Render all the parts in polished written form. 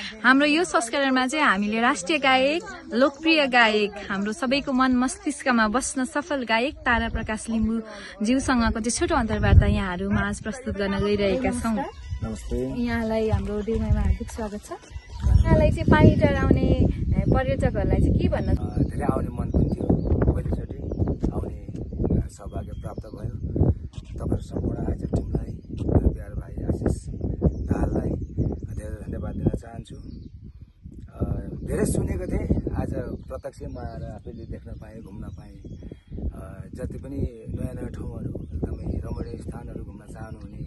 हाम्रो यो संस्करणमा चाहिँ हामीले राष्ट्रिय गायक, लोकप्रिय गायक, हाम्रो सबैको मन मस्तिष्कमा बस्न सफल गायक तारा प्रकाश लिम्बू ज्यूसँगको चाहिँ छोटो अन्तर्वार्ता यहाँहरू माझ प्रस्तुत गर्न गइरहेका छौँ। नमस्ते। यहाँलाई हाम्रो देउमामा हार्दिक स्वागत छ। यहाँलाई चाहिँ पानीटार आउने पर्यटकहरूलाई चाहिँ के भन्न धेरै आउने मन पनि थियो, पहिलोचोटि आउने सौभाग्य प्राप्त भयो। तपाईँहरू सम्पूर्ण आयोजक टिमलाई, मेरो प्यारो भाइ आशिष दाहाललाई धेरै धन्यवाद दिन चाहन्छु। धेरै सुनेको थिएँ, आज प्रत्यक्ष म आएर आफैले देख्न पाएँ, घुम्न पाएँ। जति पनि नयाँ नयाँ ठाउँहरू, एकदमै रमणीय स्थानहरू घुम्न चाहनुहुने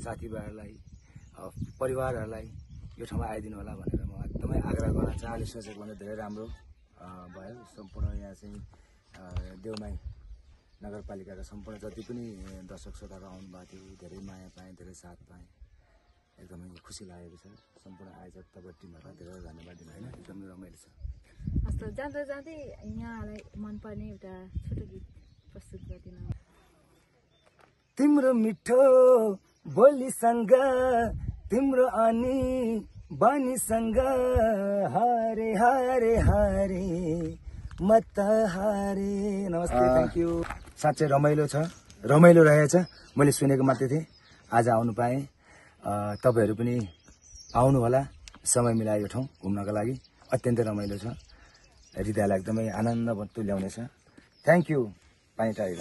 साथीभाइहरूलाई, परिवारहरूलाई यो ठाउँमा आइदिनु होला भनेर म एकदमै आग्रह गर्न चाहन्छु। सोचेको भन्दा धेरै राम्रो भयो। सम्पूर्ण यहाँ चाहिँ देउमाई नगरपालिकाका सम्पूर्ण जति पनि दर्शक श्रोताहरू आउनुभएको थियो, धेरै माया पाएँ, धेरै साथ पाएँ, एकदमै खुसी लागेको छ। सम्पूर्ण आयोजक तपाईँ टिमहरूलाई धेरै धन्यवाद दिनु होइन, एकदमै रमाइलो छ। हस् त, जाँदा जाँदै यहाँलाई मनपर्ने एउटा छोटो गीत प्रस्तुत गरिदिनु। तिम्रो मिठो बोलीसँग, तिम्रो अनि बानीसँग हारे हारे हारे म त हारे। नमस्ते, थ्याङ्क यू। साँच्चै रमाइलो छ, रमाइलो रहेछ। मैले सुनेको मात्रै थिएँ, आज आउनु पाएँ। तपाईँहरू पनि आउनु होला, समय मिलायो ठाउँ घुम्नको लागि। अत्यन्तै रमाइलो छ, हृदयलाई एकदमै आनन्द तुल्याउनेछ। Thank you पानीटार।